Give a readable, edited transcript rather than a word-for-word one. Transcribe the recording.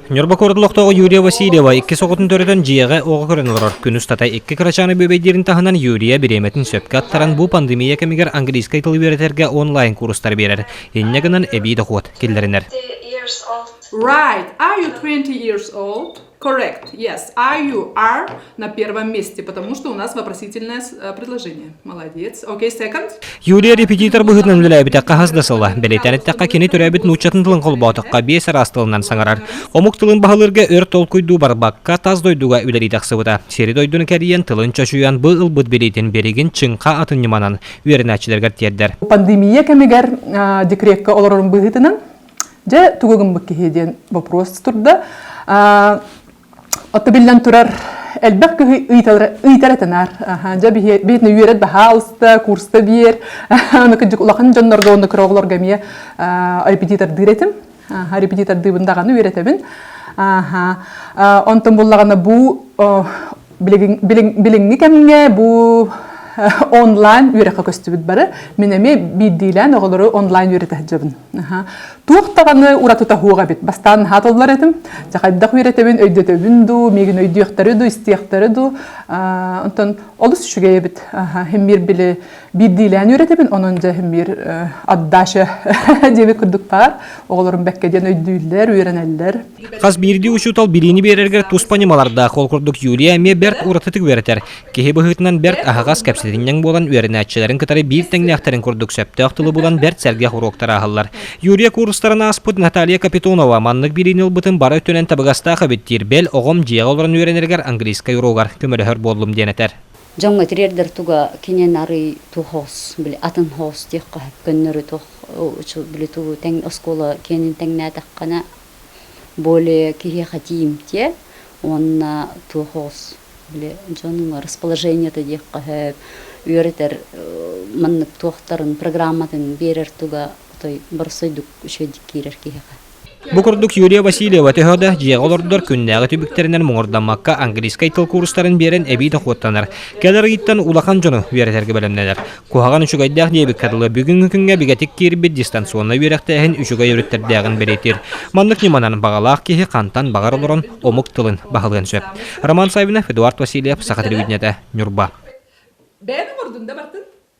Ньурба куорат олохтооҕо Юлия Васильева иккис оҕотун төрөтөн дьиэҕэ оҕо көрөн олорор. Күн устата икки кырачааны бүөбэйдиирин таһынан Юлия бириэмэтин сөпкө аттаран бу пандемия кэмигэр английскай тылы үөрэтэргэ онлайн куурустары биэрэр. Инньэ гынан эбии дохуот киллэринэр. Right. Are you 20 years old? Correct. Yes. Are you are на первом месте, потому что у нас вопросительное предложение. Молодец. Okay, second. Юлия репетитор быһыытынан үлэлээбитэ хаһыс да сыла. Бэлиэтээн эттэххэ, кини төрөөбүт нууччатын тылын холбоотоххо биэс араас тылынан саҥарар. Омук тылын баһылыырга өр толкуйдуу барбакка, тас дойдуга үлэлии тахсыбыта. Сири-дойдуну кэрийэн, тылын чочуйан, бу ылбыт билиитин билигин чыҥха атын ньыманан үөрэнээччилэригэр тиэрдэр. Пандемия кэмигэр декрекка олорорум быһыытынан, дьэ, тугу гыммыт киһи диэн вопрос турда. Отто биллэн турар, элбэх киһи ыйтар этэнаар. Дьэ биһиэтинэ үөрэт баһаалыста, курста биэр. Аны кырдьык улахан дьоннорго уонна кыра оҕолорго эмиэ репетитордыыр этим. Репетитордыыбын даҕаны үөрэтэбин. Онтон буллаҕына бу билиҥҥи кэмҥэ бу онлайн үөрэххэ көстүбүт бары. Мин эмиэ биирдиилээн оҕолору онлайн үөрэтэ сылдьабын. Туох даҕаны уратыта суох эбит. Бастаан наһаа толлор этим. Дьэ хайдах үөрэтэбин, өйдөтөбүн дуу, миигин өйдүөхтэрэ дуу, истиэхтэрэ дуу. Онтон олус үчүгэй эбит. Химмир били биирдиилээн үөрэтэбин, онон дьэ химмир отдача диэбит курдук баар. Оҕолорум бэккэ диэн өйдүүллэр, үөрэнэллэр. Хас биирдии учуутал билиини биэрэргэр туспа ньымалардаах. Ол курдук Юлия эмиэ бэрт уратытык үөрэтэр. Киһи быһыытынан бэрт аһаҕас кэпсэтинньэҥ буолан үөрэнээччилэрин кытары биир тэҥнээхтэрин курдук сөптөөх тылы булан бэрт сэргэх уруоктар ааһаллар. Юрия куурустарын ааспыт Наталья Капитонова маннык билиини ылбытын бары өттүнэн табыгастаах эбит диир, бэл оҕом дьиэҕэ олорон үөрэнэригэр английскай уруогар көмөлөһөр буоллум диэн этэр. Дьоҥҥо тириэрдэр туга кинин арый туох били атын хоос диэххэ көннөрү туох били тугу тэҥ оскуола киэнин тэҥнээтэххинэ более киһиэхэ тиийимтиэ уонна туох оҕус били дьонуҥ расположениета диэххэ сөп үөрэтэр маннык туохтарын программатын биэрэр туга отой боростуойдук үчүгэйдик киирэр киһиэхэ. Бу курдук Юлия Васильева төһө да дьиэҕэ олордор күннээҕи түбүктэринэн муҥурдаммакка английскай тыл курстарын биэрэн эбии дохуоттанар. Кэлэр ыйыттан улахан дьону үөрэтэргэ бэлэмнэнэр. Куһаҕан үчүгэйдээх диэбиккэ дылы бүгүҥҥү күҥҥэ бигэтик киирбит дистанционнай үөрэхтээһин үчүгэй өрүттэрдээҕин бэлиэтиир. Маннык ньыманан баҕалаах киһи хантан баҕар олорон омук тылын баһылыан сөп. Роман Саввинов, Эдуард Васильев, Саха телевидениетэ, Ньурба. Бэйэм оҥордун да барытын.